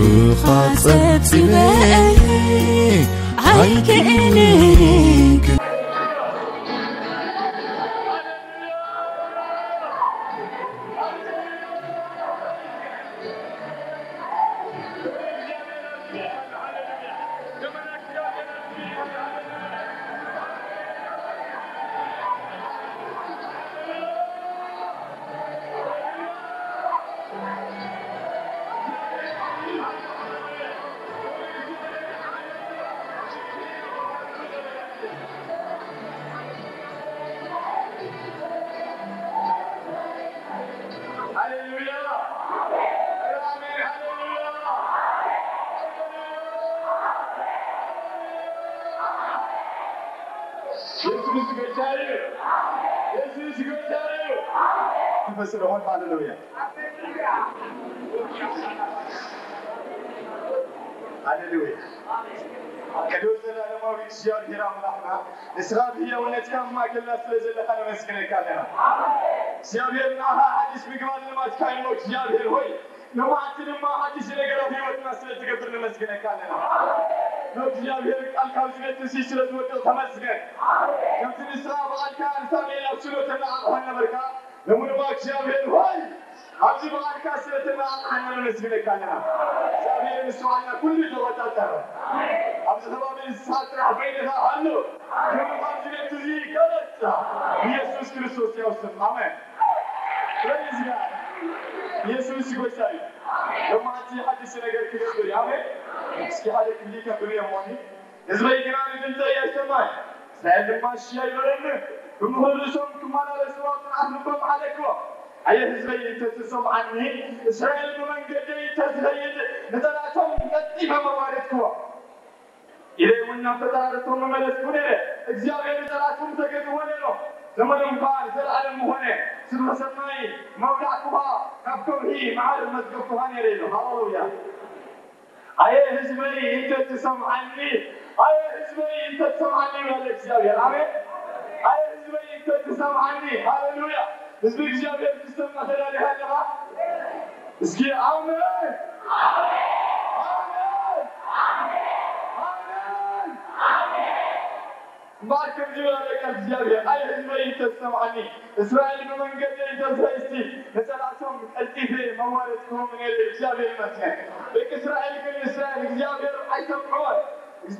ብኻ ጸብጺበ ኣይክእልን። ሃሌሉያ! ኣሜን፣ ሃሌሉያ! የሱስ ጎይታ እዩ! የሱስ ጎይታ እዩ! መንፈስ ርሑስ፣ ሃሌሉያ! ሃሌሉያ! ቅዱስ ዘላለማዊ እግዚኣብሔር ኣምላኽና፣ ንስኻ ብህያውነትካ ኣብ ማእከልና ስለ ዘለኻ ነመስግነካ ኣለና። እግዚኣብሔር፣ ንዓኻ ሓድሽ ምግባር ልማድካ እዩ እሞ፣ እግዚኣብሔር ሆይ፣ ሎማዓንቲ ድማ ሓድሽ ነገር ኣብ ህይወትና ስለ ትገብር ነመስግነካ ኣለና። ሎ እግዚኣብሔር፣ ቃልካ ኣብዚ ቤት እዚ ስለ ዝወድቕ ተመስገን። ከምቲ ንስኻ ብቓልካ ንሳሙኤል ኣብ ሽሎ ተነቓቕሖ ነበርካ፣ ሎሚ ድማ እግዚኣብሔር ሆይ፣ ኣብዚ ብቓልካ ስለ ተነቓቕሓና ነመስግነካ ኣለና። እግዚኣብሔር፣ ንሱ ዋና ኩሉ ተቖጻጸረ። ኣብዚ ከባቢ ንስኻ ጥራሕ በይንኻ ኣሎ። ክብሪ ኣብዚ ቤት እዚ ይገለጽ። ብየሱስ ክርስቶስ ሕያው ስም። ኣሜን። Praise God። የሱስ ጎይታ እዩ። ሎማዓንቲ ሓድሽ ነገር ክገብር እዩ። ኣሜን። እስኪ ሓደ ክፍሊ ከንብብ እየ እሞኒ። ህዝበይ ግና ንድምፀይ ኣይሰማን፣ እስራኤል ድማ እሺ ኣይበለኒ። ብምኽሪ ርእሶም ክመላለሱ ኣብ ጽንዓት ልቦም ሓለክዎ። ኣየ ህዝበይ እንተትሰምዓኒ፣ እስራኤል ብመንገደይ እንተትኸይድ፣ ንጸላእቶም ቀልጢፈ መዋረድክዎ። ኢለ እውን ናብ ፈጣሪቶም ምመለስኩ ነይረ። እግዚኣብሔር ንጸላእቶም ተገዝእዎ ነይሮም። ዘመኖም ከኣ ንዘለኣለም ምኾነ። ስብሐ ሰናይ መብላዕኩኻ፣ ካብ ከውሒ መዓር መዝገብኩኻ ነይረ ኢሉ። ሃሌሉያ። ኣየ ህዝበይ እንተትሰምዓኒ፣ ኣየ ህዝበይ እንተትሰምዓኒ ይበል እግዚኣብሔር። ኣሜን። ኣየ ህዝበይ እንተትሰምዓኒ። ሃሌሉያ። ህዝቢ እግዚኣብሔር ክትሰምዕ ተዳሊኻ ኣለኻ? እስኪ ኣሜን። ኣሜን። ኣሜን። እምበኣር ከምዚ ይብል ኣሎ ቃል እግዚኣብሔር፣ ኣይ ህዝበይ እንተትሰምዓኒ፣ እስራኤል ብመንገደይ እንተዝኸይድሲ፣ ንጸላእቶም ቀልጢፈ መዋረድክዎም ነይረ። እግዚኣብሔር ይመስገን። ደቂ እስራኤል ግን ንእስራኤል እግዚኣብሔር ኣይሰምዕዎን።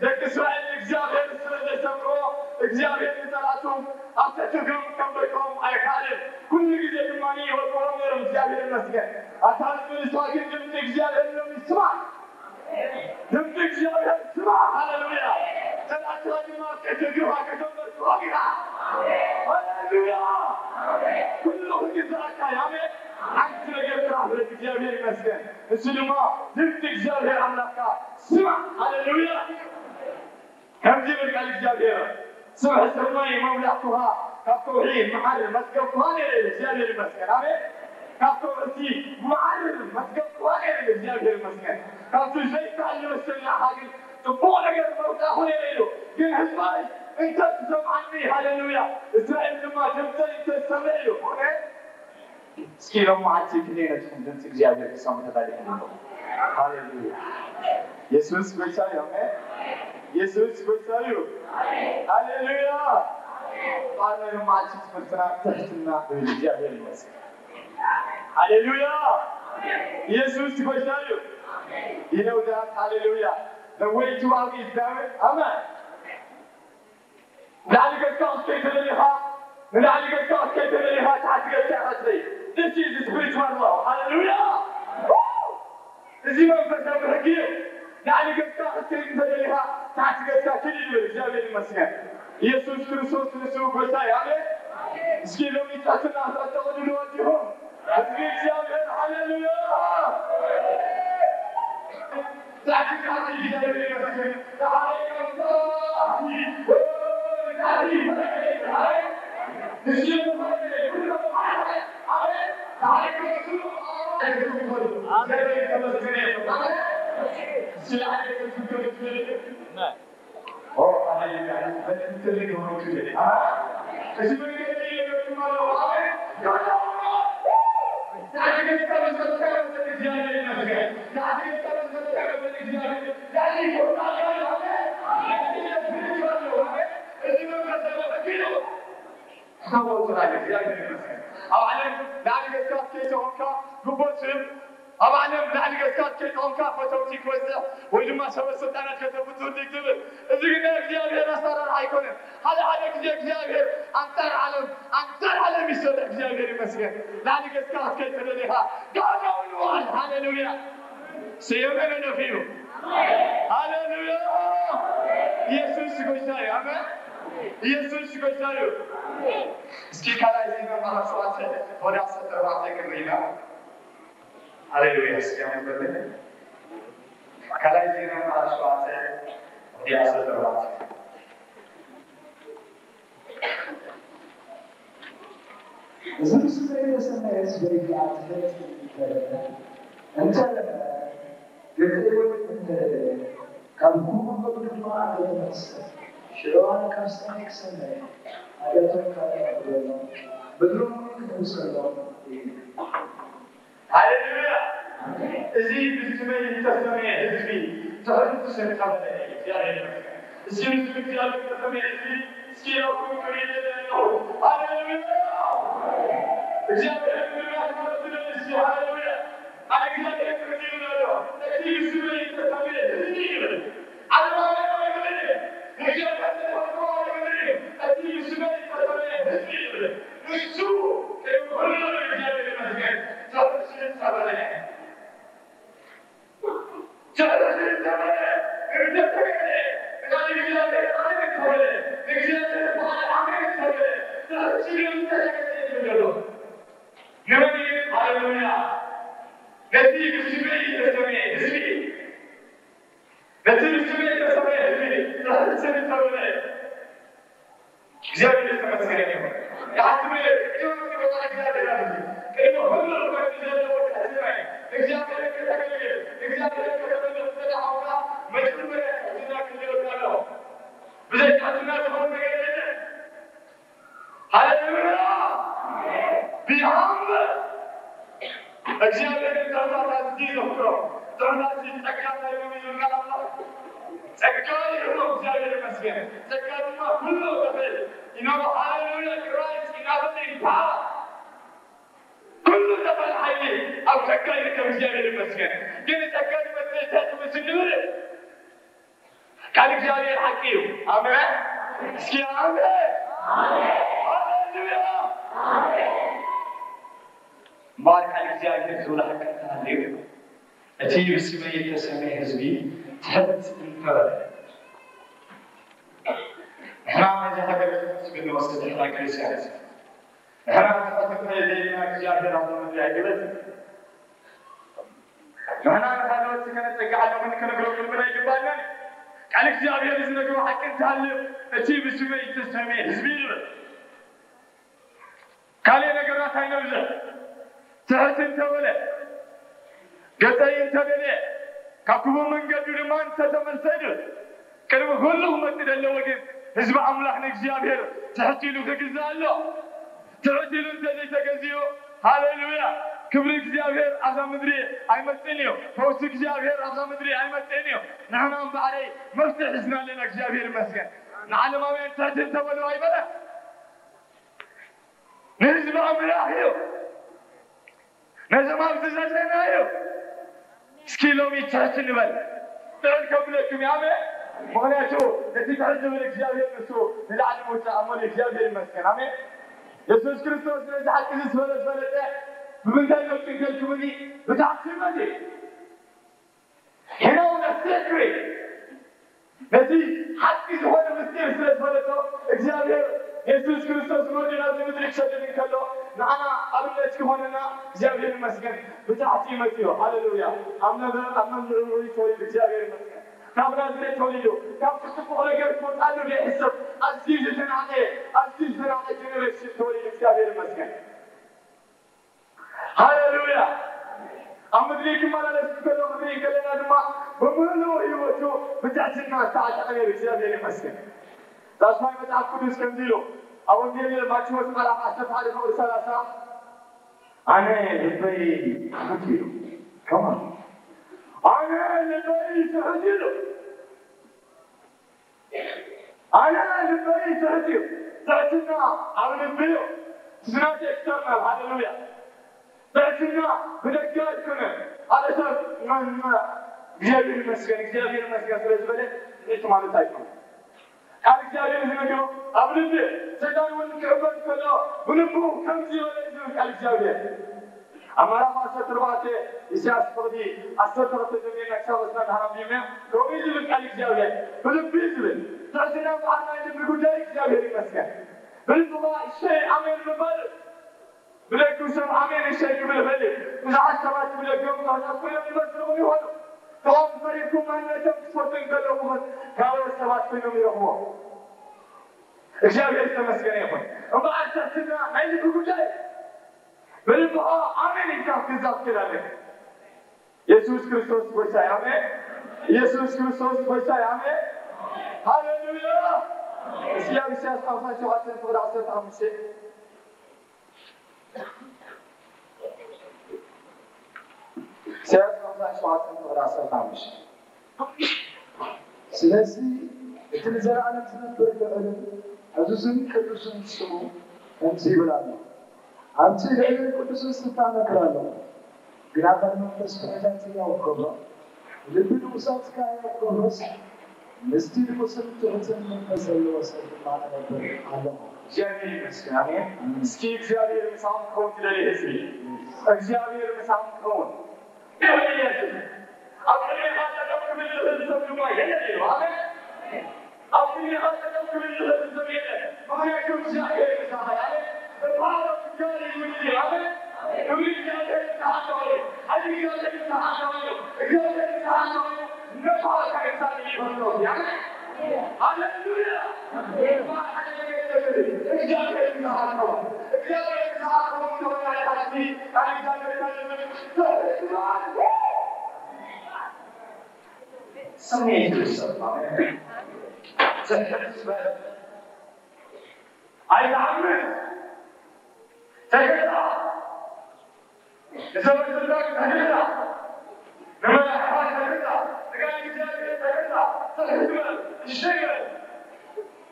ደቂ እስራኤል ንእግዚኣብሔር ስለ ዘይሰምዕዎ፣ እግዚኣብሔር ንጸላእቶም ኣብ ትሕቲ እግሮም ከንበርክኾም ኣይከኣለን። ኩሉ ግዜ ድማ ይወቅዎም ነይሮም። እግዚኣብሔር ይመስገን። ኣታ ህዝቢ ንስኻ ግን ድምፂ እግዚኣብሔር ሎሚ ስማዕ። ድምፂ እግዚኣብሔር ስማዕ። ሃሌሉያ። ጸላእትኻ ድማ ኣብ ትሕቲ እግርኻ ከተንበርክኾም ኢኻ። ሃሌሉያ። ኩሉ ክግዛእካ እዩ። ኣሜን። ሓንቲ ነገር ጥራሕ ፍለጥ። እግዚኣብሔር ይመስገን። እሱ ድማ ድምፂ እግዚኣብሔር ኣምላኽካ ስማዕ። ሃሌሉያ። ከምዚ ይብል ቃል እግዚኣብሔር፣ ስብሐ ሰማይ መብላዕኩኻ፣ ካብ ከውሒ መዓር መዝገብኩኻ ነይረ ኢሉ። እግዚኣብሔር ይመስገን። ኣሜን። ካብ ከውሒ መዓር መዝገብኩኻ ነይረ ኢሉ። እግዚኣብሔር ይመስገን። ካብቲ ዘይከኣል ዝመስል ንዓኻ ግን ጽቡቕ ነገር መውጻእኩ ነይረ ኢሉ። ግን ህዝባይ እንተ ትሰምዓኒ፣ ሃሌሉያ፣ እስራኤል ድማ ድምፀይ እንተ ትሰምዕ ኢሉ። ኦኬ? እስኪ ሎማዓንቲ ክንደይ ነትኩም ድምፂ እግዚኣብሔር ክሰምዑ ተዳሊኹም ኣለኹም? ሃሌሉያ። የሱስ ጎይታ እዩ። ኣሜን። የሱስ ጎይታ እዩ። ሃሌሉያ። ባርና ሎማዓንቲ ትምህርትና ትሕትና ይብል። እግዚኣብሔር ይመስገን። ሃሌሉያ። የሱስ ጎይታ እዩ። You know that? ሃሌሉያ። The way to out is down. ኣሜን። ንላዕሊ ገጽካ ክትከይድ ተደሊኻ፣ ንላዕሊ ገጽካ ክትከይድ ተደሊኻ፣ ታሕቲ ገጽካ ኢኻ ትኸይድ። This is spiritual law. ሃሌሉያ! እዚ መንፈሳዊ ሕጊ እዩ። ላዕሊ ገጽካ ክትከይድ እንተደሊኻ፣ ታሕቲ ገጽካ ኪድ እዩ ዝብል። እግዚኣብሔር ይመስገን። ኢየሱስ ክርስቶስ ንሱ ጎይታ እዩ። ኣሜን። እስኪ ሎሚ ትሕትና ክትዕጠቑ ድልዋት ዲኹም? ህዝቢ እግዚኣብሔር፣ ሃሌሉያ! ተቦቱ ናይ እግዚኣብሔር ይመስገን። ኣብ ዓለም ላዕሊ ገጽካ ከይተኾንካ ግቡእ ስም፣ ኣብ ዓለም ላዕሊ ገጽካ ከይተኾንካ ፈተውቲ ክበዝሕ ወይ ድማ ሰበ ስልጣናት ከተብዙ ትብል። እዚ ግን ናይ እግዚኣብሔር ኣሰራርሓ ኣይኮነን። ሓደ ሓደ ግዜ እግዚኣብሔር ኣንጻር ዓለም፣ ኣንጻር ዓለም ይሰርሕ። እግዚኣብሔር ይመስገን። ላዕሊ ገጽካ ከይተደሊኻ ዳዳውን ዋል። ሃሌሉያ። ስየመነ ነፊኡ። ሃሌሉያ። ኢየሱስ ጎይታ እዩ። ኣሜን። ኢየሱስ ጎይታ እዩ። እስኪ ካልኣይ ዜና ምዕራፍ ሸውዓተ ወደ ዓሰርተ ኣርባዕተ ክንርኢ ኢና። ሃሌሉያ። እስኪ ኣሜን በሉ። ካልኣይ ዜና ምዕራፍ ሸውዓተ ወደ ዓሰርተ ኣርባዕተ። እዚ ምስሉ ዘይተሰመየ ህዝበይ ከኣ ትሕት እንተ በለ፣ እንተ ለመነ፣ ገጸይ ወድቅ እንተ ደለየ፣ ካብ ክፉእ መንገዱ ድማ እንተ ተመልሰ፣ ሽዑ ኣነ ካብ ሰማይ ክሰምዕ፣ ሓጢኣቶም ከኣ ከሕድገሎም፣ ምድሮም እውን ክሕውሰሎም እየ። ሃሌሉያ! እዚ ብስመይ እተሰምየ ህዝቢ ትሕት እንተ በለ፣ እግዚኣብሔር ይመስገን። እዚ ህዝቢ እግዚኣብሔር እተሰምየ ህዝቢ፣ እስኪ ኢለኩም ክርኢ ደሊ ኣለኹ። ሃሌሉያ! እግዚኣብሔር ንምስጋና ክፈቱ ደሊ እስኪ፣ ሃሌሉያ! ቃል እግዚኣብሔር ከምዚ ይብል ኣሎ፣ እቲ ብስመይ እተሰምየ ህዝቢ ይብል። ዓለማውያን ኣይብልን እዩ። ንእግዚኣብሔር ዝተፈጥሮ ኣይብልን እዩ። እቲ ብስመይ እተሰምየ ህዝቢ ይብል። ንሱ ቅድሚ ኩሉ ንእግዚኣብሔር ይመስገን። ትሕት እንተ በለ፣ ትሕት እንተ በለ፣ እንተ ተገዝአ፣ ንቃል እግዚኣብሔር ኣሜን እንተ በለ፣ ንእግዚኣብሔር በዓል ኣሜን እንተ በለ፣ ትሕት ኢሉ እንተ ተገዝአ እዩ ዘሎ። ንመን እዩ? ሃሌሉያ። ነቲ ብስመይ እተሰምየ ህዝቢ፣ ነቲ ብስመይ እተሰምየ ህዝቢ፣ ትሕት እንተ በለ፣ እግዚኣብሔር ዝተመስገነ ይኹን። ክሓትም እየ፣ ቅድሚ ክብሪ እግዚኣብሔር ኣብዚ፣ ቅድሚ ኩሉ ክብሪ ዘለዎ ትሕትና እዩ። እግዚኣብሔር ከተገልግል፣ እግዚኣብሔር ከተመልኽ እንተ ደኣ ኾንካ፣ መጀመርያ ትሕትና ክህልወካ ኣለዎ። ብዘይ ትሕትና ዝኸውን ነገር የለን። ሃሌሉያ! Be humble። እግዚኣብሔር ጥዑማት ኣዝዩ ዘፍቅሮ፣ ጥዑማት ጸጋ ናይ ሎሚ ይብልና ኣሎ። ጸጋ ይህቦ፣ እግዚኣብሔር ይመስገን። ጸጋ ድማ ኩሉ ይኽእል። You know, ሃሌሉያ፣ Christ in abundant power። ኩሉ ዘኽእል ሓይሊ ኣብ ጸጋ ይርከብ፣ እግዚኣብሔር ይመስገን። ግን ጸጋ ዝመጽእ እንታይ ትመስል ንብል? ቃል እግዚኣብሔር ሓቂ እዩ። ኣሜን። እስኪ ኣሜን። ሃሌሉያ። እምበኣር ቃል እግዚኣብሔር ዝብሎ ሓቂ እንተሃልዩ፣ እቲ ብስመይ እተሰምየ ህዝቢ ትሕት እንተበለ፣ ንሕና ነዚ ሃገር እዚ ክንወስድ ንሕና ክርስትያናት ንሕና ንኸተፍረ ዘይብልና እግዚኣብሔር ኣብ ምድሪ ኣይግበጽ። ንሕና ንኻልኦት ከነጸግዓሎምን ከነግረሎምን ኣይግባእናን። ቃል እግዚኣብሔር ዝነግሮ ሓቂ እንተሃልዩ፣ እቲ ብስመይ እተሰምየ ህዝቢ ይበል። ካልእ ነገራት ኣይነብዝሕ። ትሕት እንተበለ፣ ገጸይ እንተደልየ፣ ካብ ክፉእ መንገዱ ድማ እንተተመልሰ ይብል። ቅድሚ ኩሉ ክመጽእ ዘለዎ ግን ህዝቢ ኣምላኽ ንእግዚኣብሔር ትሕት ኢሉ ክግዛእ ኣሎ። ትሕት ኢሉ እንተዘይተገዚኡ፣ ሃሌሉያ፣ ክብሪ እግዚኣብሔር ኣብዛ ምድሪ ኣይመጽእን እዩ። ፈውሲ እግዚኣብሔር ኣብዛ ምድሪ ኣይመጽእን እዩ። ንሕና እምበኣረይ መፍትሒ ሒዝና ኣለና። እግዚኣብሔር ይመስገን። ንዓለማውያን ትሕት እንተበሉ ኣይበለን። ንህዝቢ ኣምላኽ እዩ። ነዞም ኣብዚ ዘለናዮ እስኪ ሎሚ ትሕት ንበል። ጥዑል ከብለኩም እዩ። ኣሜን። ምኽንያቱ እቲ ትሕት ዝብል እግዚኣብሔር ንሱ ንላዕሊ ምውጻእ እሞ ንእግዚኣብሔር ይመስገን። ኣሜን። የሱስ ክርስቶስ ነዚ ሓቂ እዚ ስለ ዝፈለጠ ብምንታይ መፂኡ ኢልኩምኒ? ብታሕቲ መፂኡ። He know the secret። ነቲ ሓቂ ዝኾነ ምስጢር ስለ ዝፈለጦ እግዚኣብሔር የሱስ ክርስቶስ ወዲ ናብዚ ምድሪ ክሰድድ እንከሎ ንዓና ኣብነት ክኾነና እግዚኣብሔር ይመስገን። ብታሕቲ መፂኡ። ሃሌሉያ። ኣብ መብርህ ኣብ መብርህ ውዑይ ተወሊዱ እግዚኣብሔር ይመስገን። ካብ ናዝሬት ተወሊዱ ካብቲ ጽቡቕ ነገር ክወፅኣሉ ዘይሕሰብ ኣዝዩ ዝተናቐ ኣዝዩ ዝተናቐ ጀነሬሽን ተወሊዱ እግዚኣብሔር ይመስገን። ሃሌሉያ። ኣብ ምድሪ ክመላለስ እንከሎ ክንርኢ ከለና ድማ ብምሉእ ህይወቱ ብትሕትና ዝተዓጠቐ ነይሩ። እግዚኣብሔር ይመስገን። ዳስማይ መጽሓፍ ቅዱስ ከምዚ ኢሉ ኣብ ወንጌል ማቴዎስ ምዕራፍ ዓሰርተ ሓደ ቁጽሪ ሰላሳ ኣነ ልበይ ትሑት እዩ። ከማን ኣነ ልበይ ትሑት እዩ። ኣነ ልበይ ትሑት እዩ። ትሕትና ኣብ ልቢ እዩ። ስናት ኤክስተርናል። ሃሌሉያ። ትሕትና ብደገ ኣይኮነን። ሓደ ሰብ መ- መ- እግዚኣብሔር ይመስገን፣ እግዚኣብሔር ይመስገን ስለ ዝበለ ትሕት ማለት ኣይኮነን። ቃል እግዚኣብሔር ዝነግሮ ኣብ ልቢ፣ ሰይጣን እውን ክዕበድ ከሎ ብልቡ ከምዚ ዝበለ እዩ ዝብል ቃል እግዚኣብሔር። ኣብ ምዕራፍ ዓሰርተ ኣርባዕተ ኢሳያስ ፍቕዲ ዓሰርተ ክልተ ጀሚርና ክሳብ ዕስራ እንድሕር ኣንቢብና ከምኡ እዩ ዝብል ቃል እግዚኣብሔር። ብልቢ እዩ ዝብል። ትሕትና እምበኣር ናይ ልቢ ጉዳይ እግዚኣብሔር ይመስገን። ብልቢ ኸዓ እሰይ ኣሜን ምባል። ብደጊኡ ሰብ ኣሜን እሰይ ክብል ይኽእል እዩ። ብዙሓት ሰባት ብደጊኦም ካህናት ኮይኖም ይመስልኹም ይኾኑ። ንዕኦም ፈሪድኩም ማንነቶም ክትፈልጡ እንከለኹም ካህናት ሰባት ኮይኖም ይረኽብዎም። እግዚኣብሔር ዝተመስገነ ይኹን። እምበኣር ትሕትና ናይ ልቢ ጉዳይ እዩ። ብልብኻ ኣሜን ኢልካ ክትዛብ ትኽእል ኣለካ። የሱስ ክርስቶስ ጎይታ እዩ። ኣሜን። የሱስ ክርስቶስ ጎይታ እዩ። ኣሜን። ሃሌሉያ። እስኪ ኣብ ኢሳያስ ሓምሳን ሸውዓተን ፍቕዲ ዓሰርተ ሓሙሽተ። ኢሳያስ ሓምሳን ሸውዓተን ፍቕዲ ዓሰርተ ሓሙሽተ። ስለዚ እቲ ንዘለኣለም ዝነብር ልዑልን ዕዙዝን ቅዱስን ስሙ ከምዚ ይብል ኣሎ፣ ኣብቲ ልዑልን ቅዱስን ስፍራ እነብር ኣለኹ፣ ግና ከም መንፈስ ፍርሕታት ህያው ክገብሮ፣ ልቢ ንኡሳት ከኣ ህያው ክገብሮስ፣ ምስቲ ንኡስን ትሑትን መንፈስ ዘለዎ ሰብ ድማ እነብር ኣለኹ። እግዚኣብሔር ይመስገን። ኣሜን። እስኪ እግዚኣብሔር ምሳኹም ክኸውን ትደልዩ ህዝቢ? እግዚኣብሔር ምሳኹም ክኸውን። ይሁን ኢየሱስ። ኣብ ቅድሜኻ ጠጠው ክብል ዝኽእል ሰብ ድማ የለን ኢሉ። ኣሜን። ኣብ ቅድሜኻ ጠጠው ክብል ዝኽእል ሰብ የለን። ምኽንያቱ እግዚኣብሔር ምሳኻ እዩ። ኣሜን። The power of God is with you። ኣሜን። ክብሪ እግዚኣብሔር ምሳኻ እዩ። ሓይሊ እግዚኣብሔር ምሳኻ እዩ። እግዚኣብሔር ምሳኻ እዩ። ነፋር ካብ ኢየሱስ ይበልጦ። ኣሜን። ሃሌሉያ። ስምዒት ዝሰማ ኣይትዓምፅ። ተገዛ። ንሰበስልጣን ተገዛ። ንመራሕቲ ተገዛ። ንቃል እግዚኣብሔር ተገዛ። ትሕት በል። እሺ በል።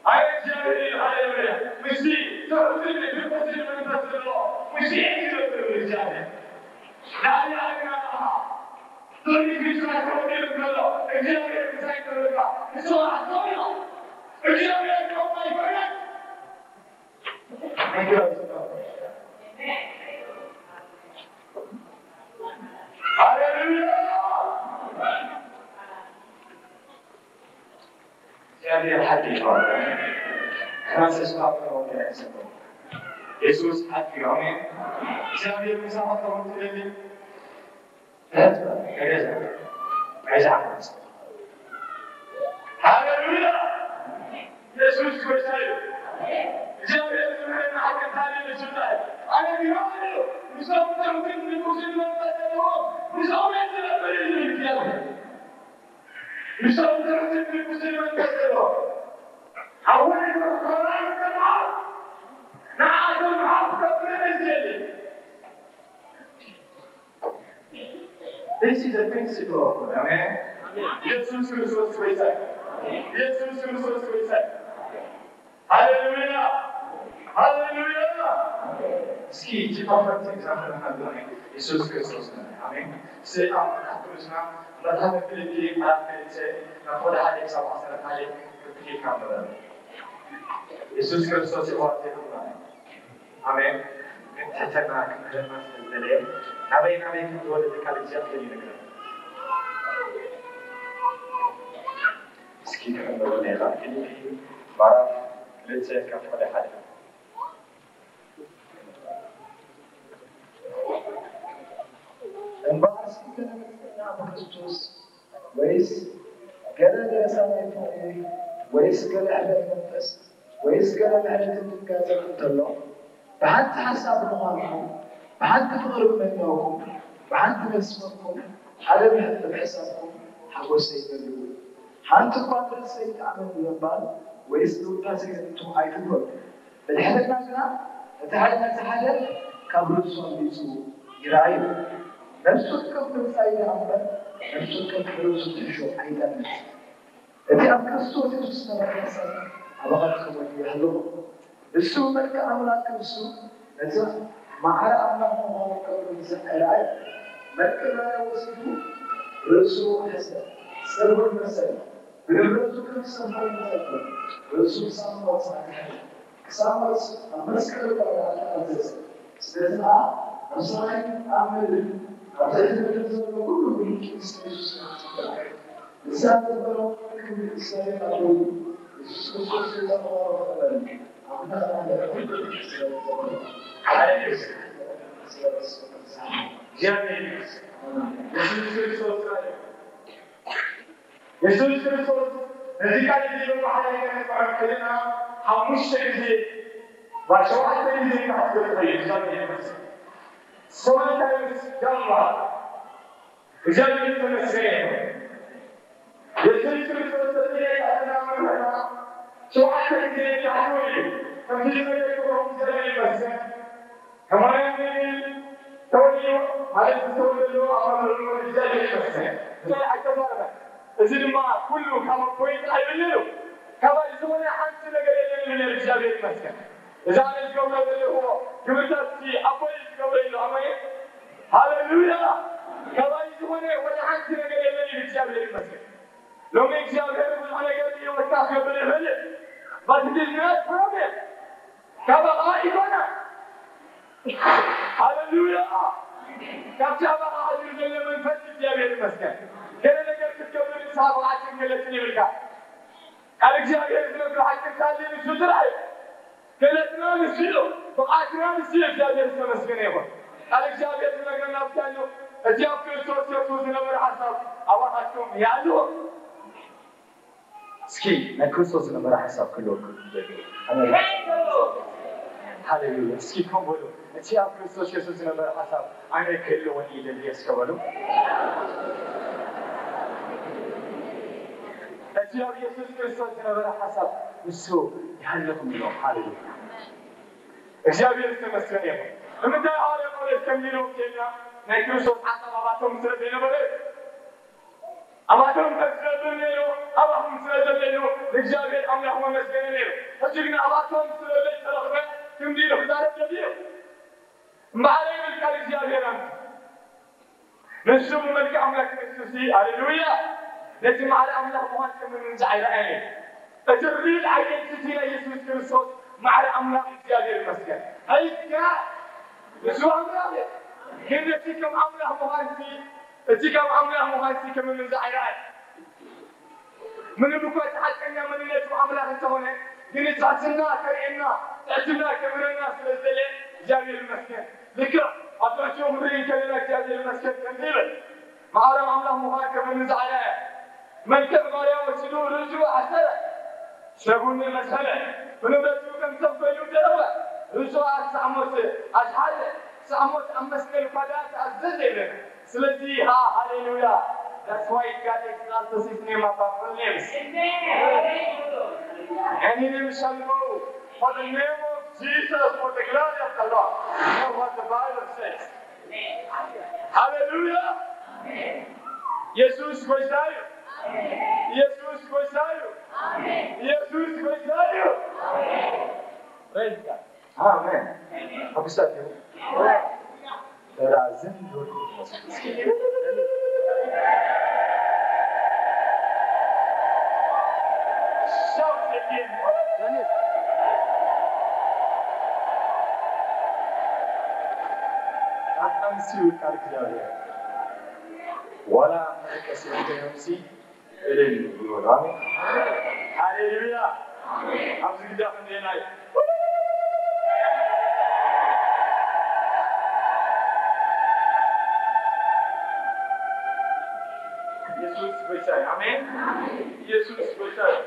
ኣየ እግዚኣብሔር እዩ። ሃሌሉያ። ምስቲ ትሑትን ንጉስን መንፈስ ዘለዎ ሙሴ ይገብር እግዚኣብሔር። ንኣያ ግና ንዓኻ ትርኢት ምስራቅ ክወቅል እንከሎ እግዚኣብሔር እንታይ ይገብረካ? ንስኻ ኣስተውዕሎ። እግዚኣብሔር ከማ ይፈረድ። ሃሌሉያ። እግዚኣብሔር ሓቂ እዩ። ፍራንሲስ ፓፓ ወንጌል ኣይሰብኹ። የሱስ ሓቂ እዩ። ኣሜን። እግዚኣብሔር ምሳኻ ክኸውን ትደሊ? ተገዛ። ኣይዝዓመፅ። ሃሌሉያ። የሱስ ጎይታ እዩ። እግዚኣብሔር ዝምህረና ሓቂ እንታይ እዩ? ኣነ ቢሮ እዩ። ምስኦም ትሑትን ንጉስን መንፈስ ዘለዎ ምስኦም እየ ዝነብር እዩ ዝብል እግዚኣብሔር። ምስኦም ትሑትን ንጉስን መንፈስ ዘለዎ። ኣወል ይትረፍ ከማይ ይትረፍ። ንዓቶም ሓፍ ከብለን እዝየሊ። This is a principle of God. ኣሜን። ኢየሱስ ክርስቶስ ጎይታ እዩ። ኢየሱስ ክርስቶስ ጎይታ እዩ። ሃሌሉያ! ሃሌሉያ! እስኪ እቲ ፐርፌክት ኤግዛምፕል ሃለና ኢየሱስ ክርስቶስ ነው። ኣሜን። ሰይጣን መጽሓፍ ቅዱስና መጽሓፍ ፊልፒ ምዕራፍ ክልተ ካብ ሓደ ክሳብ ዓሰርተ ሓደ ክትሒድካ ንበል። ኢየሱስ ክርስቶስ ይባርክ ይኹን። ኣሜን። ግን ትሕትና ክምህረና ስለ ዝደለየ ናበይ ናበይ ከም ዝወረደ ቃል እግዚኣብሔር ይነግረና። እስኪ ክንብሎ ኔራ። ፊልፒ ምዕራፍ ክልተ ካብ ሓደ ሓደ። እምበኣርሲ ገለ ምሕረትና ብክርስቶስ፣ ወይስ ገለ ገለሳ ናይ ፍቕሪ፣ ወይስ ገለ ሕብረት መንፈስ፣ ወይስ ገለ ምሕረትን ድንጋጸን እንተሎ፣ ብሓንቲ ሓሳብ ብምዃንኩም፣ ብሓንቲ ፍቕሪ ብምህላውኩም፣ ብሓንቲ ነፍሲ ኮንኩም፣ ሓደ ብምሕሳብኩም ሓጎሰይ መልኡ። ሓንቲ እኳ ንርእሰይ ይጥዓመኒ ብምባል ወይስ ንውዳሰይ ከንቱ ኣይትግበሩ። ብድሕሪትና ግና እቲ ሓደ ነቲ ሓደ ካብ ርእሱ ኣምሊጹ ይርኣዩ። ነፍሱ ከም ትንሳኤ ይርኣ እምበር፣ ነፍሱ ከም ርእሱ ትሕሾ ኣይጠምት። እቲ ኣብ ክርስቶስ የሱስ ዝነበረ መንፈስ ኣባኻትኩም እውን ይህልኹም። እሱ መልክዕ ኣምላክ እሱ ነቲ ማዕረ ኣምላክ ምዃኑ ከብሩ ምስ ኣይረኣየ፣ መልክዕ ባርያ ወሲዱ ርእሱ ኣሕሰረ፣ ጸጉሩ መሰለ፣ ብንብረቱ ከም ዝሰፈረ መጠን ርእሱ ክሳብ ሞት ኣትሓዘ። ክሳብ ሞት ኣብ መስቀል ባርያ ተኣዘዘ። ስለዚ ኸኣ ኣብ ሰማይን ኣብ ምድርን ኣብ ትሕቲ ምድሪ ዘሎ ኩሉ ብልክይ ምስ የሱስ ክርስቶስ ተባረኸ። ንስኻ ትቕበሎ ክብሪ እግዚኣብሔር ኣቦ እዩ። የሱስ ክርስቶስ ጌታ ምዃኑ ክቕበል ኣብ ምድሪ ኣብ ምድሪ ኩሉ እግዚኣብሔር ዘቕርቦ ሓደ ክርስቶስ እግዚኣብሔር ይመስገን። የሱስ ክርስቶስ ጥራይ እዩ። የሱስ ክርስቶስ ነዚ ቃል እዚ ብማዕረ ከነጽንዖ ከለና ሓሙሽተ ግዜ ዋ ሸውዓተ ግዜ ክሓስብ ይኽእል እዩ። እግዚኣብሔር ይመስገን። Seven times down. እግዚኣብሔር ዝተመስገነ ይኹን። የሱስ ክርስቶስ በቲ ናይ ቃልና መምህርና ሸውዓተ ግዜ ይሓስብ እዩ። ከምቲ ዝነገርኩኹም እግዚኣብሔር ይመስገን። ከማርያም ተወልዮ ማለት ዝተወለዶ ኣማኑኤል እግዚኣብሔር ይመስገን። እንታይ ኣይተዛረበን። እዚ ድማ ኩሉ ካብ ኣቦይ ጥራይ ይብል ነይሩ። ካባይ ዝኾነ ሓንቲ ነገር የለን ይብል ነይሩ። እግዚኣብሔር ይመስገን። እዛ ኣነ ዝገብሮ ዘለኹ ግብርታት እቲ ኣቦይ ዝገብሮ የሎ። ኣሜን። ሃሌሉያ። ካባይ ዝኾነ ወላ ሓንቲ ነገር የለን ይብል እግዚኣብሔር ይመስገን። ሎሚ እግዚኣብሔር ብዙሕ ነገር ብህይወትካ ክገብር ይኽእል እዩ። But it is not problem. ካባኻ ይኮና። ሃሌሉያ። ካብ ጃባኻ ሓዲሩ ዘሎ መንፈስ እግዚኣብሔር ይመስገን። ገለ ነገር ክትገብር ንስኻ ብቕዓትን ክእለትን የብልካ። ቃል እግዚኣብሔር ዝነግሮ ሓቂ እንተሃልዩ ንሱ ጥራሕ እዩ። ክእለትና ንሱ እዩ። ብቕዓትና ንሱ እዩ። እግዚኣብሔር ዝተመስገነ ይኹን። ቃል እግዚኣብሔር ዝነግረና ብታይ ኣሎ? እቲ ኣብ ክርስቶስ የሱስ ዝነበረ ሓሳብ ኣባኻትኩም ይሃልዎ። እስኪ ናይ ክርስቶስ ዝነበረ ሓሳብ ክህልወኩም ትደልዩ? ኣሜን። ሃሌሉያ። እስኪ ከም በሉ፣ እቲ ኣብ ክርስቶስ የሱስ ዝነበረ ሓሳብ ኣነ ክህልወኒ ይደሊ እስከ በሉ። እቲ ኣብ የሱስ ክርስቶስ ዝነበረ ሓሳብ ንሱ ይሃልኹም ኢሎም። ሃሌሉያ። እግዚኣብሔር ዝተመስገነ ይኹን። ንምንታይ ሃዋርያ ጳውሎስ ከምዚ ኢሉ ወንጌልና ናይ ክርስቶስ ሓሳብ ኣባቶም ስለ ዘይነበረ ኣባቶም ከም ዝነብር ነይሩ፣ ኣባኹም ስለ ዘሎ ኢሉ ንእግዚኣብሔር ኣምላኽ መመስገነ ነይሩ። ሕጂ ግን ኣባቶም ስለ ዘይተረኽበ ክንዲ ኢሉ ክዛረብ ደልዩ። እምበኣር ይብል ቃል እግዚኣብሔር ኣምላኽ። ንሱ ብመልክዕ ኣምላክ ክርስቶስ እዩ። ሃሌሉያ! ነቲ ማዕረ ኣምላኽ ምዃን ከም ምንዛዕ ኣይረኣየን እዩ። እቲ ሪል ኣይደንቲቲ ናይ የሱስ ክርስቶስ ማዕረ ኣምላኽ እግዚኣብሔር ይመስገን። ኣይካ ንሱ ኣምላኽ እዩ። ግን ነቲ ከም ኣምላኽ ምዃንሲ እቲ ከም ኣምላኽ ምዃንሲ ከም ምንዛዕ ኣይረኣየን። ምንም እኳ እቲ ሓቀኛ መንነቱ ኣምላኽ እንተኾነ፣ ግን ትሕትና ከርእየና፣ ትሕትና ከምህረና ስለ ዝደለየ እግዚኣብሔር ይመስገን። ልክዕ ኣብ ትሕቲኡ ክንርኢ እንከለና እግዚኣብሔር ይመስገን ከምዚ ይብል፣ ማዕረ ኣምላኽ ምዃን ከም ምንዛዕ ኣይረኣየን። መልክዕ ባርያ ወሲዱ ርእሱ ኣሕሰረ፣ ሰጉኒ መሰለ፣ ብንብረቱ ከም ሰብ ኮይኑ ተረፈ፣ ርእሱ ኣሳዕሞት ኣዝሓለ፣ ሳዕሞት ኣብ መስቀል እኳ ደኣ ተኣዘዘ ይብለና። ስለዚ ሃ ሃሌሉያ። That's why God exalts his name above all names. Any name shall bow, for the name of Jesus, for the glory of the Lord. You know what the Bible says? ሃሌሉያ። ኢየሱስ ጎይታ እዩ። ኢየሱስ ጎይታ እዩ። ኢየሱስ ጎይታ እዩ። Praise God. ኣሜን። ኣቡሳት እዩ። ተራዝም ይወድቁ። Shout again. ኣንስዩ ቃል እግዚኣብሔር ዋላ መቀስ የምሲ እልል ይበሉ። ኣሜን። ሃሌሉያ። ኣብዚ ግዳ ክንደየናይ ኢየሱስ ጎይታ እዩ። ኣሜን። ኢየሱስ ጎይታ እዩ።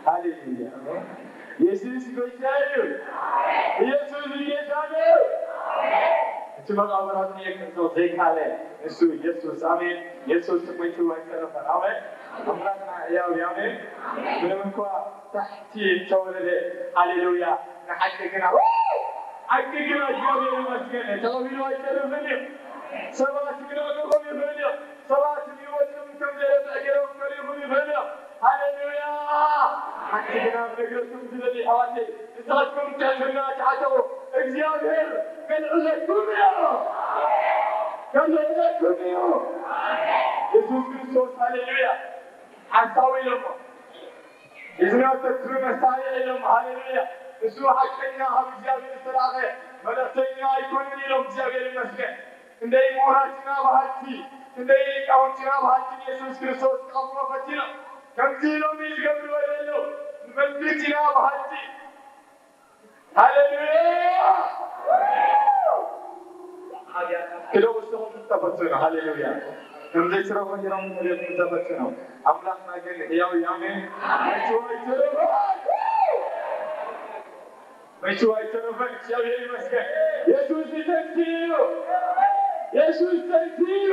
ሃሌሉያ። ኣሜን። ኢየሱስ ጎይታ እዩ። ኢየሱስ ጎይታ እዩ። እቲ መቓብራት ክዕጾ ዘይካለ ንሱ ኢየሱስ። ኣሜን። ኢየሱስ ሞይቱ ኣይተረፈን። ኣሜን። ኣምላኽና ሕያው እዩ። ኣሜን። ምንም እንኳ ታሕቲ ተወለደ። ሃሌሉያ። ንሓቂ ግና፣ ሓቂ ግና እግዚኣብሔር ይመስገን ተቐቢሉ ኣይተርፍን እዩ። ሰባት ግና ክኾኑ ይኽእል እዩ። ሰባት ህይወትኩም ከም ዘረብዕ ገይሮም ከሪኹም ይኽእል እዮም። ሃሌሉያ። ግና ክነግረኩም ዝደሊ ኣሕዋተይ፣ ንስኻትኩም ትሕትና ተዓጠቑ፣ እግዚኣብሔር ከልዕለኩም እዩ። ከልዕለኩም እዩ። የሱስ ክርስቶስ፣ ሃሌሉያ፣ ሓሳዊ ኢሎሞ። ሒዝና ተትሪ መሳርሒ ኢሎም፣ ሃሌሉያ። ንሱ ሓቀኛ ካብ እግዚኣብሔር ዝተላእኸ መልእኽተኛ ኣይኮነን ኢሎም፣ እግዚኣብሔር ይመስገን። ክንደይ ምሁራት ኢና በሃልቲ፣ ክንደይ ሊቃውንቲ ኢና በሃልቲ ንየሱስ ክርስቶስ ክቐብርዎ ፈቲኖም። ከምዚ ኢሎም እዩ ዝገብርዎ ዘለዉ። ንፈልጥ ኢና በሃልቲ። ሃሌሉያ! ክደው እስኹም ተፈትኑ። ሃሌሉያ! ከም ዘይትረፉ ኢሎም ተፈትኑ። ኣምላኽና ግን ሕያው እዩ። ኣሜን። መይቱ ኣይተረፈን። መይቱ ኣይተረፈን። እግዚኣብሔር ይመስገን። የሱስ ይተንስእ እዩ። የሱስ ተንስእ እዩ።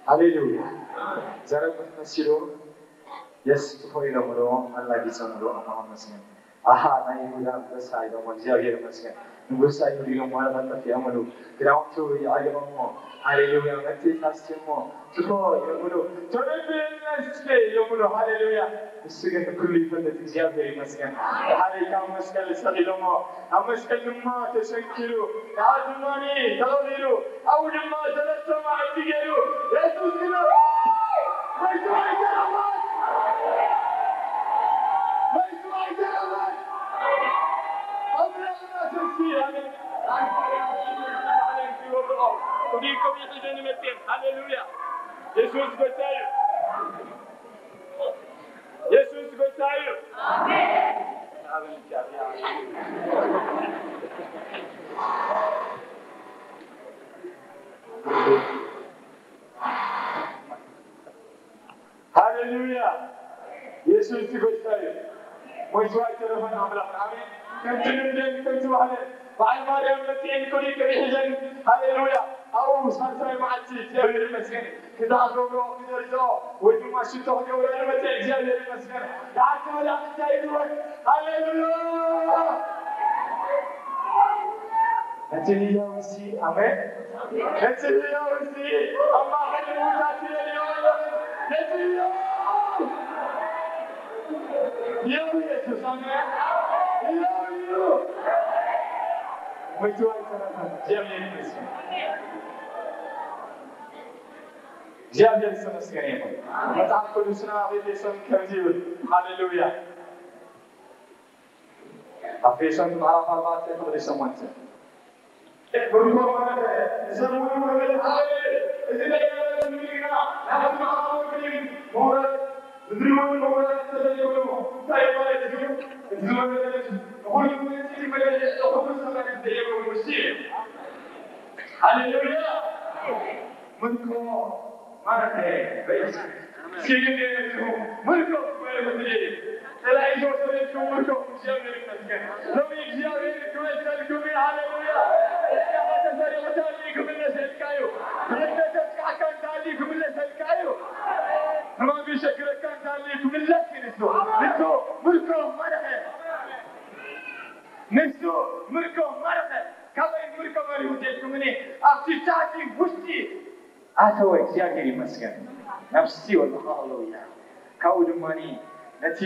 ሃሌሉያ! ዘረብሕ መሲሉ የስ ጽፎ ኢሎምሉ፣ ኣላጊጾምሉ፣ ኣምላኽ ይመስገን። ኣሃ፣ ናይ ይሁዳ ኣንበሳ ኢሎሞ፣ እግዚኣብሔር ይመስገን። ንጉስ ኣይሁድ ኢሎም፣ ወረቐት ጠፊኦምሉ፣ ክዳውንቱ ይዓሊቖሞ፣ ሃሌሉያ፣ መትሕት ኣስቲሞ፣ ጽፎ ኢሎምሉ፣ ተነብየና እስከ ኢሎምሉ፣ ሃሌሉያ። ንሱ ግን ኩሉ ይፈልጥ፣ እግዚኣብሔር ይመስገን። ደሓረይ ካብ መስቀል ሰቒሎሞ፣ ኣብ መስቀል ድማ ተሰንኪሉ፣ ደሓር ድማ ተቐቢሩ፣ ኣብኡ ድማ ሰለስተ መዓልቲ ገይሩ፣ የሱስ ግን መይቱ ኣይተረፈን። መይቱ ኣይተረፈን። ኣምላኽና ተስፊ፣ ኣሜን። ሃሌሉያ። የሱስ ጎይታ እዩ። የሱስ ጎይታ እዩ። ኣሜን። ሃሌሉያ። የሱስ ጎይታ እዩ። ሞይቱ ኣይተረፈን ኣምላኽ። ኣሜን። ከምቲ ልምደን ከምቲ ባህለን በዓል ማርያም መጺኤን ኮዲን ቀቢሕ ሒዘን። ሃሌሉያ። ኣብኡ ሳልሳይ መዓልቲ እግዚኣብሔር ይመስገን። ክዳን ገብሮ ክደርዞ ወይ ድማ ሽቶ ክገብረሉ መጸ። እግዚኣብሔር ይመስገን። ደሓር ተመላእ እንታይ ይግበር? ሃሌሉያ! ነቲ ህያው እዚ፣ ኣሜን። ነቲ ህያው እዚ ኣብ ማእከል ምዉታት ይደልዮ ኣለኹ። ነቲ ህያው ህያው የሱስ፣ ኣሜን። ህያው እዩ። ሞይቱ ኣይተረፈን። እግዚኣብሔር ይመስገን። እግዚኣብሔር ዝተመስገነ ይኹን። መጽሓፍ ቅዱስና ኣብ ኤፌሶን ከምዚ ይብል። ሃሌሉያ። ኣፌሶን ምዕራፍ ኣርባዕተ ቁጽሪ ሸሞንተ። ብርኮ ማለት ንሰሙኑ ወገን ሃሌ፣ እዚ ለያለ ምልክና ናብቲ ማዕበል መውረድ፣ ምድሪ እውን መውረድ ተደልዩ፣ እንታይ ማለት እዩ? እዚ መገለጽ ንኹሉ ምንጭ መገለጽ ንኹሉ ሰባት ዘየብሉ ሙሴ እዩ። ሃሌሉያ። ምርኮ ማረኸ በኢየሱስ። እስኪ ግን ምርኮ በሉ። ጸላኢ ዝወሰደችው ምርኮ እግዚኣብሔር ይመስገን። ሎሚ እግዚኣብሔር ክመልሰልኩም እዩ። ሃሌሉያ። እስኪ ተሰሪቑ እንተሃልዩ ክምለሰልካ እዩ። ድህነት ተጥቃዕካ እንተሃልዩ ክምለሰልካ እዩ። ሕማም ይሸግረካ እንተሃልዩ ክምለስ እዩ ንሱ። ንሱ ምርኮ ማረኸ። ንሱ ምርኮ ማረኸ። ካበይ ምርኮ ማሪኹ ኢልኩምኒ? ኣብቲ ጫቲ ውሽጢ ኣተወ። እግዚኣብሔር ይመስገን። ናብ ሲኦል ሃሌሉያ። ካብኡ ድማ ነቲ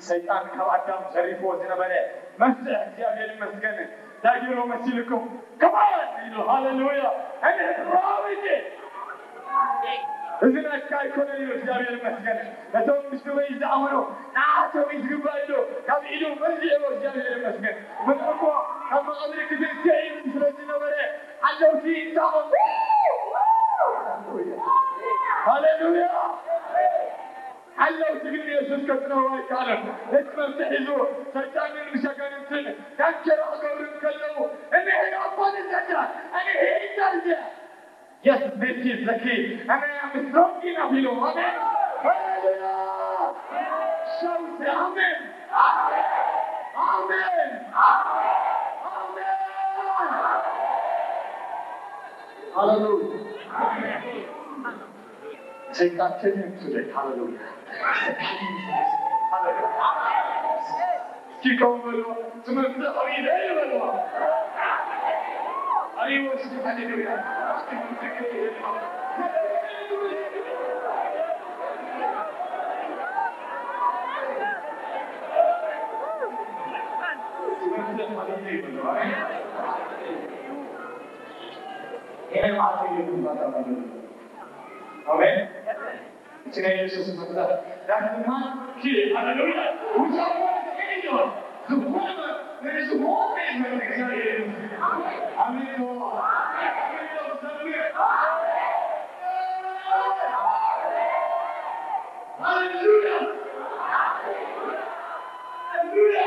ሰይጣን ካብ ኣዳም ዘሪፍዎ ዝነበረ መፍትሕ እግዚኣብሔር ይመስገን። ዳጊሮ መሲልኩም ከማን ኢሉ ሃሌሉያ። እኔ ራዊቴ እዚ ናትካ ኣይኮነን ኢሉ እግዚኣብሔር ይመስገን። ነቶም ምስ ክበይ ዝኣመኑ ንኣቶም እዩ ዝግባእ ኢሉ ካብ ኢዱ መንዚዕዎ እግዚኣብሔር ይመስገን። ምጥቆ ካብ መቓብር ክትንስእ እዩ ስለ ዝነበረ ሓለውቲ እንታኾም ሃሌሉያ። ሓለውቲ ግን የሱስ ከጽንዕዎ ኣይከኣለን። ነቲ መፍትሕ ሒዙ ሰይጣንን ምስ ኣጋንንትን ዳንኬራ ክገብሩ እንከለዉ እንሄ ኣባን ዘዳ እንሄ ኢዳልያ Yes, this is the key. And I am strong enough ኢሉ። ኣሜን። ሃሌሉያ። ሸውቲ ኣሜን። ኣሜን። ኣሜን። ሃሌሉያ። ሰይጣን ተደምስሰ። ሃሌሉያ። ሃሌሉያ። እስኪ ከምኡ በልዎ፣ ትምህርቲ ኣበይ በልዎ። ኣሪዎ እስኪ ሃሌሉያ። ትምህርቲ ከይበልዎ። ይበሉ። ኣሜን። ይሄ ማለት ነው። ኣሜን። It's an angel system of that. That's the man here. Hallelujah. We talk about the angel. The woman, there is a woman in the እግዚአብሔር። ኣሜን። ኣሜን። ሃሌሉያ። ሃሌሉያ።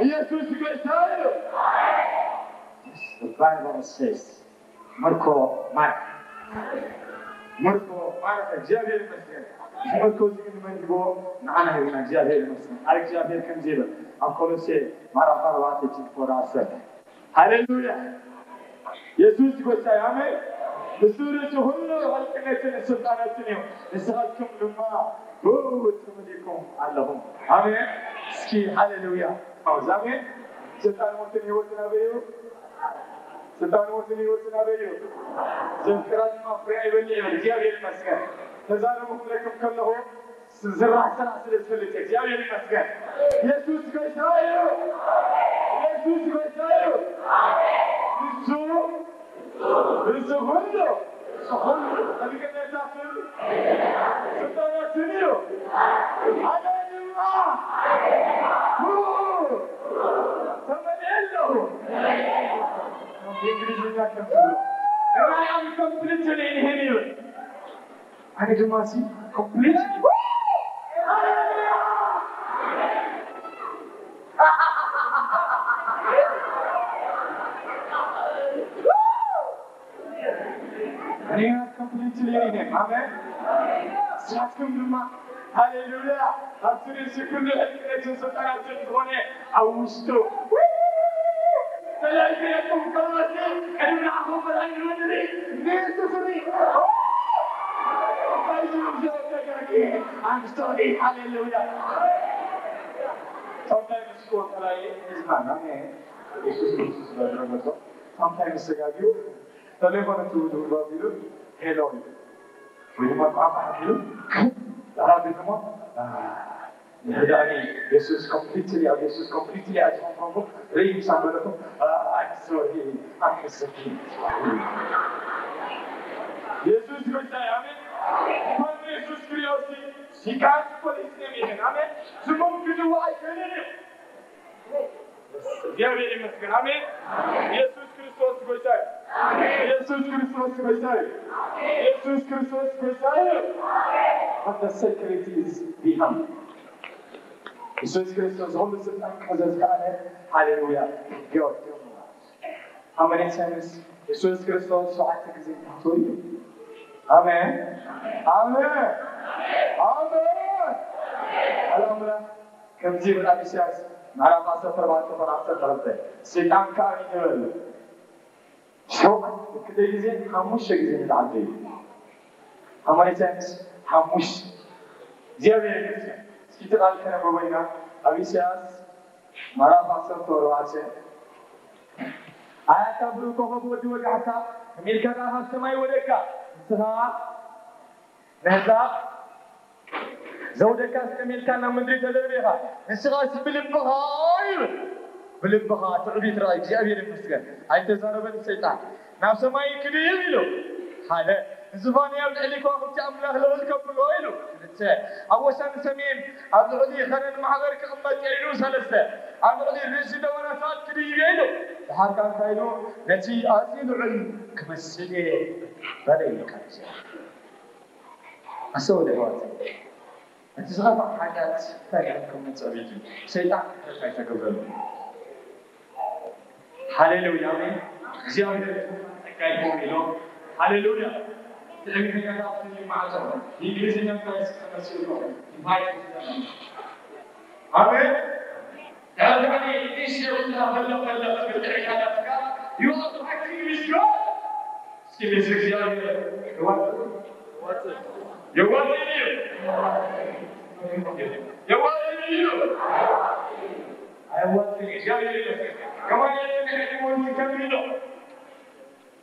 ኢየሱስ ጌታ እዩ። The Bible says ምርኮ ማረኸ። ምርኮ ማረኸ። እግዚኣብሔር ይመስገን። እዚ ምርኮ እዚ ግን ንመን ሂብዎ? ንዓና ሂብና። እግዚኣብሔር ይመስገን። ቃል እግዚኣብሔር ከምዚ ይብል ኣብ ኮሎሴ ምዕራፍ ኣርባዕተ ጭንቆራ ዓሰርተ። ሃሌሉያ። የሱስ ጎይታ እዩ። ኣሜን። ንሱ ርእሲ ኩሉ ሕልቅነትን ስልጣናትን እዩ። ንስኻትኩም ድማ ብኡ ተመሊእኩም ኣለኹም። ኣሜን። እስኪ ሃሌሉያ። ኣሜን። ስልጣን ሞትን ህይወትን ኣበይ እዩ? ስልጣን ሞትን ህይወትን ኣበይ እዩ? ዘፍቅራ ድማ ፍሬ ይበልዕ ይብል። እግዚኣብሔር ይመስገን። ተዛረቡ ክብለኩም ከለኹ ዝራሕ ስራሕ ስለ ዝፈልጥ እግዚኣብሔር ይመስገን። የሱስ ጎይታ እዩ። የሱስ ጎይታ እዩ። ንሱ ንሱ ኩሉ ንሱ ኩሉ ሕልቅነታትን ስልጣናትን እዩ። ኣነ ድማ ብኡ ተመሊኤ ኣለኹ። ብእንግሊዝኛ ከም ዝብሎ፣ "And I am completely in him" ይብል። ኣነ ድማ ሲ ኮምፕሊት እኔ ኮምፕሊትሊ ነኝ። ኣሜን። ንስኻትኩም ድማ ሃሌሉያ፣ ኣብቲ ርእሲ ኩሉ ሕልቅነትን ስልጣናትን ዝኾነ ኣብ ውሽጡ ተላጊረኩም ከሎሲ ቅድሚ ንዓኹም በላይ ንመንሪ ንየሱስሪ I'm sorry. ሃሌሉያ። Sometimes እኮ ተላይ ህዝባና የሱስ ክርስቶስ ስለደረገቶ sometimes ተጋግዩ ተሌፎን ትውዱ ባቢሉ ሄሎ ወይ ድማ ቋንቋ ሓቢሉ ዳራ ቤት ድማ ንሕዳኒ የሱስ ኮምፕሊትሊ ኣብ የሱስ ኮምፕሊትሊ ኣጅማምኩም ርእዩ ሳበለኩም I'm sorry. I'm sorry. የሱስ ጎይታ እዩ። ኣሜን። ኳን የሱስ ክሪኦ ሲ ሲካት ፖሊስ ነሚህን ኣሜን። ስሙም ክድዋ ኣይክእልን እዩ። እግዚኣብሔር ይመስገን። ኣሜን። የሱስ ክርስቶስ ጎይታ እዩ። የሱስ ክርስቶስ ጎይታ እዩ። የሱስ ክርስቶስ ጎይታ እዩ። But the secret is behind. የሱስ ክርስቶስ ሁሉ ስልጣን ክሕዘ ዝከኣለ ሃሌሉያ። ሃመኔት ሳይንስ የሱስ ክርስቶስ ሸውዓተ ግዜ ታሕቶ እዩ። ኣሜን። ኣሜን። ኣሜን። ኣምላኽ ከምዚ ይብል ኣብ ኢሳያስ ምዕራፍ ዓሰርተ ኣርባዕተ ቁጥሪ ዓሰርተ ክልተ፣ ሰይጣን ከኣ ይበል ሸውዓተ፣ ክንደይ ግዜ? ሓሙሽተ ግዜ ንላዕሊ እዩ። ኣማሪታንስ ሓሙሽተ። እግዚኣብሔር ይመስገን። እስኪ እቲ ቃል ከነበቦ ኢና ኣብ ኢሳያስ ምዕራፍ ዓሰርተ ኣርባዕተ፣ ኣያ እታ ብሩኽ ኮኸብ ወዲ ወጋሕታ፣ ከመይ ኢልካ ከኣ ካብ ሰማይ ወደቅካ? ንስኻ ነዛ ዘውደካ ኣስቀሚጥካ ናብ ምድሪ ተደርቢ ኢኻ። ንስኻስ ብልብኻ ይብል። ብልብኻ ትዕቢት ረኣይ። እግዚኣብሔር ይመስገን። ኣይተዛረበን ሰይጣን። ናብ ሰማይ ክድይብ ኢሉ። ሓደ፣ ንዝፋነይ ኣብ ልዕሊ ከዋኽብቲ ኣምላኽ ልዑል ከብሎ ኢሉ። ክልተ፣ ኣብ ወሰን ሰሜን ኣብ ልዕሊ ኸረን ማሕበር ክቕመጥ እየ ኢሉ። ሰለስተ፣ ኣብ ልዕሊ ርእሲ ደበናታት ክድይብ እየ ኢሉ። ድሓር ከኣ እንታይ ኢሉ? ነቲ ኣዝዩ ልዑል ክመስል እየ በለ ኢሉ ቃል እግዚኣብሔር። ኣስተውዕሉ ኣሕዋት፣ እቲ ዝኸፍኣ ሓጢኣት እንታይ ከም ከምጽእ ቤት እዩ። ሰይጣን ክሕረት ኣይተገብረሉ። ሃሌሉያ፣ ኣሜን። እግዚኣብሔር ጸጋ ይኹን ኢሎ። ሃሌሉያ። ትዕቢተኛታት ይማዕጾ። እንግሊዝኛ እንታይ ተመሲሉ? ዲቫይድ። ኣሜን። ዳርዳሪ ኢሽ የብልካ፣ ፈለቕ ፈለቕ ትብል ትዕቢት ኣለካ። You are fighting with God። እስኪ ምስ እግዚኣብሔር የዋጽእ። የዋጽእ ድዩ? የዋጽእ ድዩ? ኣየዋጽእን። እግዚኣብሔር ይመስገን። ከማን የጸንሐ ዲሞን ከሚሎ።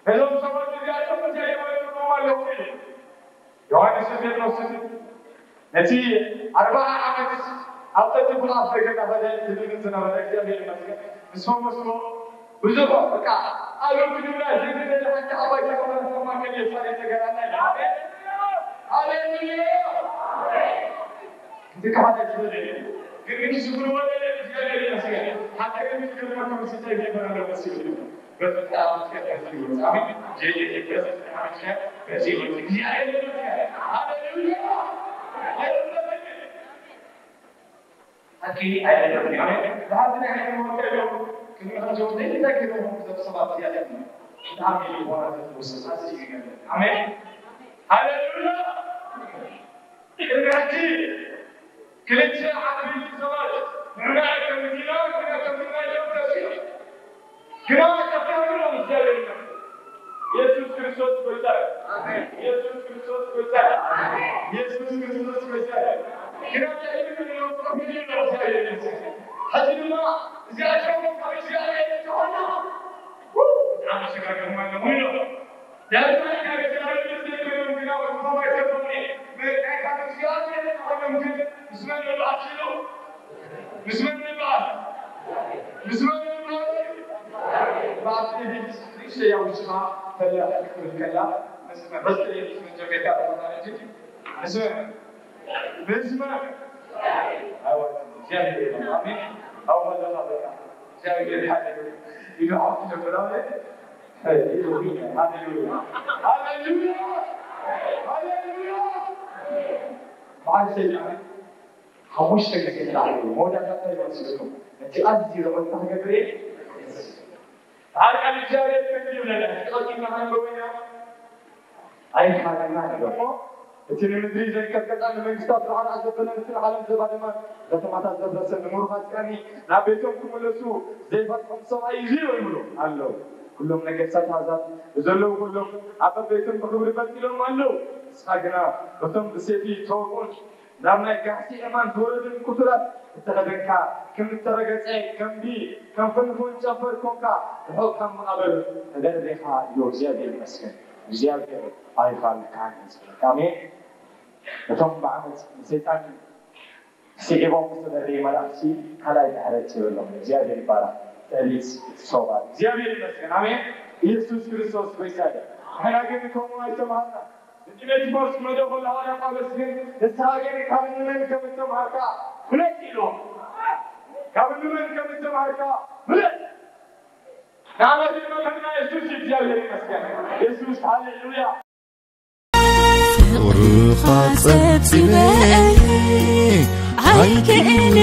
እዞም ሰባት እዚኣቶም እንታይ የማልድዎም ኣለዉ ኢሉ። ዮሃንስን ጴጥሮስን ነቲ ኣርብዓ ዓመት ኣብ ጸጥታ ኣፍ ደገ እናኸደ ዝልምን ዝነበረ እግዚኣብሔር ይመስገን። ንስሞ ምስሞ ብዙሕ በቃ ኣብ ክድና ዘይትደሊ ሓንቲ ዓባይ ተቐበረት ከማን ከየሳሪ ተገራና ኢሉ። ኣሜን። ሃሌሉያ። ክትከሓደ ትኽእል የለን። ግን ግን ዝብልዎ ነገር እግዚኣብሔር ይመስገን። ሓቂ ግን ዝገርመኩም ምስታይ ይገበረ መሲሉ። በጣም ከደስ ይወጣ። ጄ ጄ በጣም በዚህ ወጥ እግዚአብሔር ይመስገን። ሃሌሉያ። ሓቂ ኣይደለም። ኣሜን። ብሓቂ ናይ ሓቂ ወንጌል እዮም። ክንዲ ከምዚ ወንጌል እንታይ ገይሮም እዞም ሰባት እዚኣቶም? ብጣዕሚ ልቦና ዘፍውስ ኣዝዩ ይገርም። ኣሜን። ሃሌሉያ። ቅድሚ ሕጂ ክልተ ዓበይቲ ሰባት ንሕና ከምዚና፣ ንሕና ከምዚና ኢሎም ተሲኦም። ግና ከፊሎም እግዚኣብሔር ይመስገን። የሱስ ክርስቶስ ጎይታ እዩ። ኣሜን። የሱስ ክርስቶስ ጎይታ እዩ። ኣሜን። የሱስ ክርስቶስ ጎይታ እዩ። ግና እንታይ ኢሉ ነይሩ? ጽሑፍ ኢሉ ነይሩ፣ እግዚኣብሔር ይመስገን። ሕጂ ድማ እዚኣቶም ካብ እግዚኣብሔር ዝኾኑ፣ ብጣዕሚ ኣሸጋገርኩም ኣለኹም ኢሎም። ዳዊት ናይ እግዚኣብሔር ምስል ኮይኖም ግና ወድፎም ኣይተርፉኒ። ናይ ካብ እግዚኣብሔር ዝኾኖም ግን ምስ መን ንብዓት ኢሉ? ምስ መን ንብዓት? ምስ መን ንብዓት? ብዓት ፊሊፕስ ንእሽተይ ኣብ ውሽጥኻ ተላ ክትብል ከላ፣ ምስ መን? በስተይ ምስ መን ጀሚርካ ተኾና እንጂ፣ ምስ መን? ምስ መን? ኣዋጅ እግዚኣብሔር የለን። ኣሜን። ኣብ መለኻ በቃ እግዚኣብሔር ሓደ እዩ። ኢሉ ኣብ ትነብር። ኣሜን። ሃሌሉያ። ሃሌሉያ። ሃሌሉያ። በዓል ሰይጣን ሓሙሽተ ግዜ ጥራሕ እዩ። መወዳእታ እንታይ ይመስለኩም? እቲ ኣዝዩ ዝቐልጣ ክገብር እየ። በዓል ቃል እግዚኣብሔር ከምዚ ይብለና፣ ቀልጢፍና ከንብቦ ኢና። ኣይፋልና እሞ፣ እቲ ንምድሪ ዘንቀጥቀጠ፣ ንመንግስታት ርሓቕ ዘበለ፣ እቲ ንዓለም ዘባደመ፣ ከተማታት ዘፍረሰ፣ ንምሩኻት ቀርኒ ናብ ቤቶም ክምለሱ ዘይፈትሖም ሰብኣይ እዚ እዩ ይብሉ ኣለዉ። ኩሎም ነገስታት ኣሕዛብ ዘለዉ ኩሎም ኣብ በቤቶም ብኽብሪ በልጢሎም ኣለዉ። ንስኻ ግና በቶም ብሰይፊ ዝተወግኡን ናብ ናይ ጋህሲ እማን ዝወረዱን ቁሱላት እተኸደንካ፣ ከም እተረገጸ ከምቢ፣ ከም ፍንፉን ጨንፈር ኮንካ፣ ርሑቕ ካብ መቓብር ተደርቢኻ ኣሎ። እግዚኣብሔር ይመስገን። እግዚኣብሔር ኣይፋልካን እዩ ዝበለካ። ኣሜን። እቶም ብዓመፅ ንሰይጣን ስዒቦም ዝተደረዩ መላእኽቲ ካልኣይ ምሕረት ይበሎም። እግዚኣብሔር ይባረኽ። ትዕቢት ሶባል። እግዚኣብሔር ይመስገን። ኣሜን። ኢየሱስ ክርስቶስ ጎይታ እዩ። ንሕና ግን ከምኡ ኣይተምሃርና። ንጢሞቴዎስ ክመዶ ከሎ ሃዋርያ ጳውሎስ ግን ንስኻ ግን ካብ ንመን ከም እተምሃርካ ፍለጥ ኢልዎ። ካብ ንመን ከም እተምሃርካ ፍለጥ። ንኣና ግን መምህርና የሱስ እዩ። እግዚኣብሔር ይመስገን። የሱስ ሃሌሉያ። ፍቕርኻ ጸብጺበ ኣይክእልን